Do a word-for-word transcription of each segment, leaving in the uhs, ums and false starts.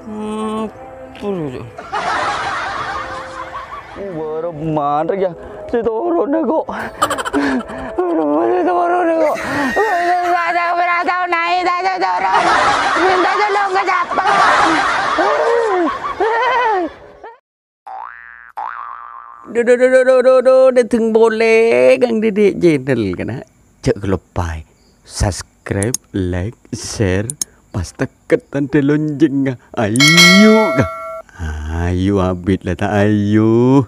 Hmm, puru. Baramman rèya sè toronna, ko'. Baramman sè toronna, ko'. Wah, sè pèra' tao naè, ta' tao toron. Minta tolong ka sapa? Dhu, dhu, dhu, dhu, dhu, dhu, dhu, dhateng polè kang Didik Channel, kana'. Jhâ' kaloppaè subscribe, like, share, pas tekket tandhâ lonjhângnga. Ayo, ka. Ayo, abit la ta' ayo.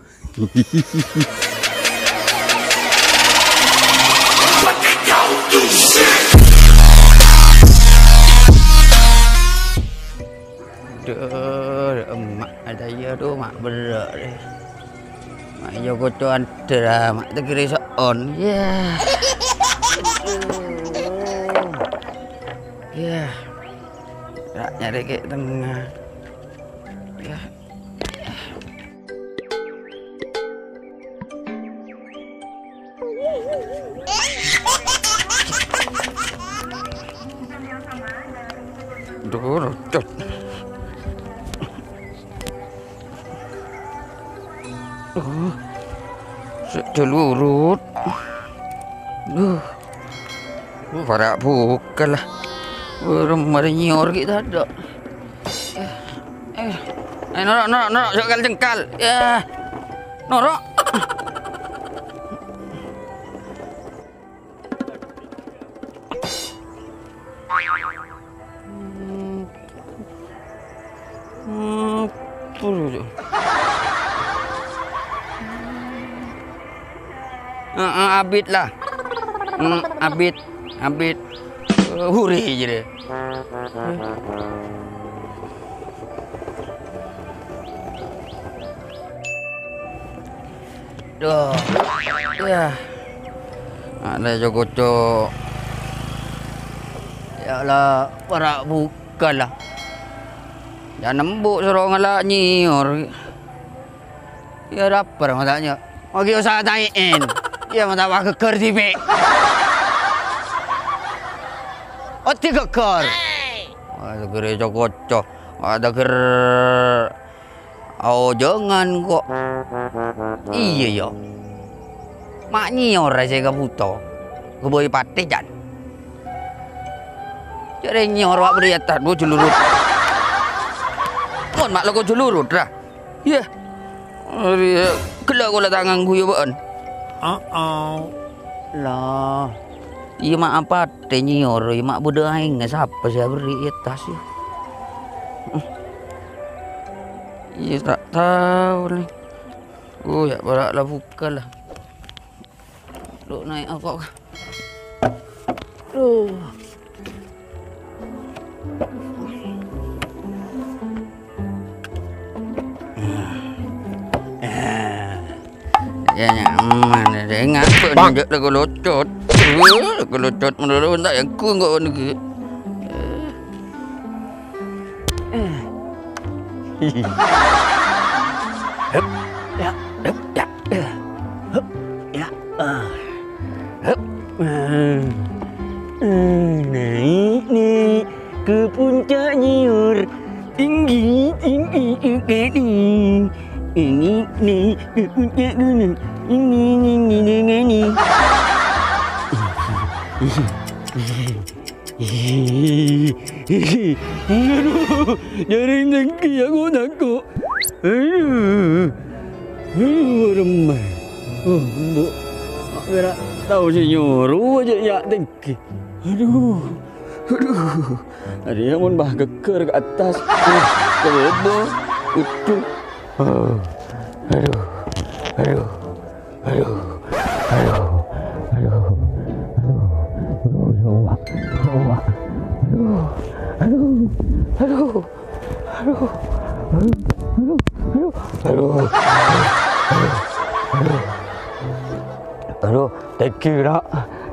Dhu, emma' adâ iyâ, dhu, ma' berrâ', deh. Ma' iyâ koco'an dâ, ma' tèkèrè so'on. Yah. Aduh. Yah. Ra' nyarè kè' tengnga. Yah. Dhu, rocot. Dhu, sè jalurut. Dhu. Dhu, para' bhukal la. Bârâmma rè nyèyor ghi' tadâ'. Eh, eh, noro', noro', noro', jhâ' kal-jengkal. Yah. Noro'. Hmm. Hmm, puru. Heeh, abit la. Hmm, abit, abit. Eh, huri jârèya. Dhu. Yah. Ana jhâ' koco'. Yâ la, para' bhukal la. Jhâ' nembu' soro ngala' nyèyor. Yâ, lapar ma' ta' nyè-, ma' ghi' osa taè'en. Yâ, ma' ta' wâ ghâggâr dhibi'. Oddhi ghâggâr. Wah, tèkèrè jhâ' koco'. Wah, tèkèrè Aojangan, ko'. Iyâ, yâ. Ma' nyèyor sè kabhuto. Ghâbây patè, Jan. Jhâ' rè nyèyor wa' bâdâ è attas, dhu, jalurut. Mon ma' lako jalurut, ra. Iyâ. Arèya ghellâ' kaulâ ta' ngangghuy bâ'ân. Aa. La. Iyâ, ma' apa? Tè nyèyor, yâ, ma' bâdâ aèngnga sapa sè aberri' è attas, yâ? Iyâ, ta' tao, nè. Oh, yâ, para' la bhukal la. Lo, naè' ako'. Duh. Yâ, nyaman, dè, ngapa Bang. Nunjuk lagu locot? Uh, lagu locot melulu, entah yang ku enggak niki. Hup, ya, hup, ya, hup, ya, ah. Hup. Ah. Ah, naik, naik ke puncak nyiur. Tinggi, tinggi, tinggi, tinggi. Ini, naik ke puncak gunung. Ini, ini, ini, ini. Aduh, jhâreng tèngghi, aku tako'. Aduh. Aduh, remma. Oh, embu'. Mak pèra' tao sè nyoro jhâ' yâ' tèngghi. Aduh. Aduh. Arèya mon bâ ghâggâr ka attas. Aduh, ka bâbâ. Aduh. Oh. Aduh. Aduh. Aduh, aduh, aduh, aduh, ya Allah, ya Allah, aduh, aduh, aduh, aduh, aduh, tèngghi, Kèra,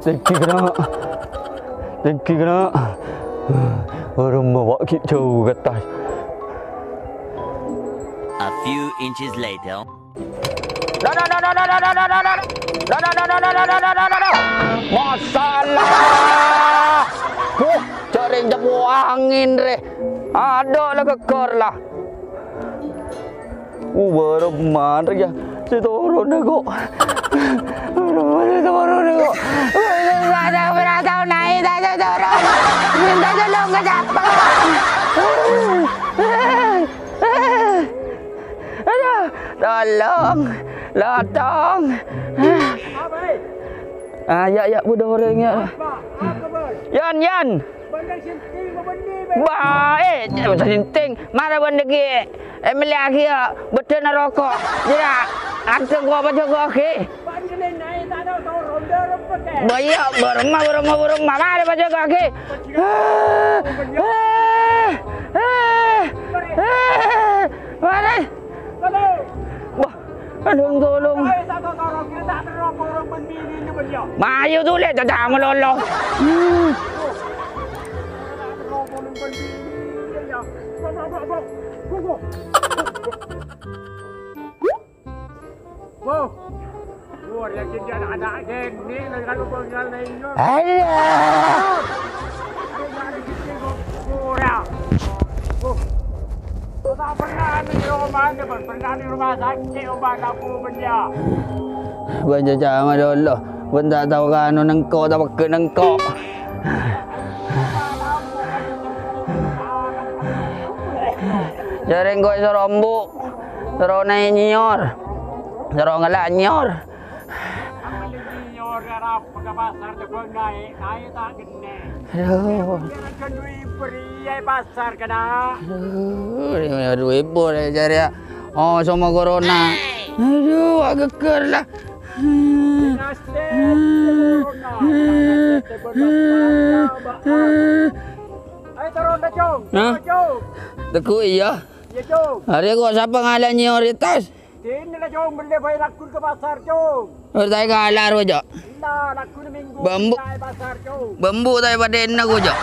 tèngghi, Kèra, tèngghi, Kèra, orèng mawa ghi' jhâu ka attas. A few inches later. Masalah. Huh, jhâreng cepo angèn, rè. Adhu, la ghâggâr, la. Oh, bârâmma rèya sè toronna, ko'. Bârâmma sè toronna, ko'. Wah, ta' tao naè, ta' tao toron. Minta tolong ka sapa? Adhu, tolong. Lotong. Ah, ya, ya, budhu orèng, ya. Yan, yan. Bâ, eh, jhâ' senting. Mara bâ'na ghi', eh, mellèyaghi, ya, bâddhâna roko'. Jârèya, adhu ko' pajâgâ'aghi. Bâ', bârâmma, bârâmma, bârâmma. Mara pajâgâ'aghi. Eh, eh, eh, eh, mara. Wah, tolong, tolong. Mayu tulè, caca malolo. Hmm. Alah. Ora. Oh. Ta' pernah neng roma, ta' pernah neng roma sakè', obat aku bânnya'. Bânnya' cama dolo. Bân ta' tao kano nengko', ta' pegghâ' nengko'. Jârèya engko' èsoro embu', soro naè nyèyor, soro ngala' nyèyor. Ambil nyèyor, arapa ka pasar, tebang naè, naè ta' ghenna'. Adhu. Kan duit beri, ya, pasar kena. Adhu, lima ribu rè, jârèya. Oh, sama corona. Adhu, aghâggâr, la. Dinasti, corona. Ayo, turun, Cong. Hah? Cong. Teguh, iyâ. Iyâ, Cong. Arèya ko' sapa ngala' nyèyor è attas? Dinna la, Cong, mellè bhâi lagghu ka pasar, Cong. Ora ta' èkala' rowa, Cok. Ella, lagghuna minggu Bambu. Ella è pasar, Cong. Bambu ta' èpadhâ'âna ko', Cok.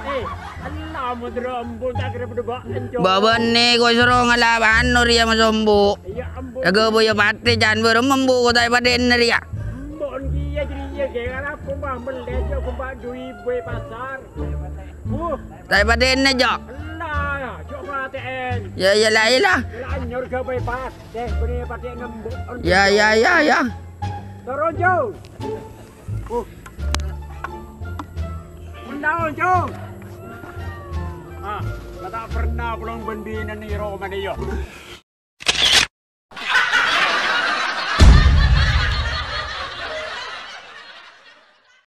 Eh, ella, modra embu' ta' kèra padâ bâ'na, Cong. Bâbâna ko' soro ngala' anu rèya masombu. Iyâ, embu'. Jaga boya patè, can bârâmma embu' ko' ta' èpadhâ'âna rèya. Embu' kèya jârèya, kèra apa, Mbah, mellè, Cok, Mbah, dhu èbu è pasar. Uh. Ta' èpadhâ'âna, Cok. Ella, Cok, matè'è. Ya, ya, la, la. Ella, anyar gabay pas. Deh, bânnè patè nembu'. Ya, ya, ya, ya. Turun, Cong. Uh. Mendal, Cong. Ah, la ta' pernah polong bân binèna è roma, yâ.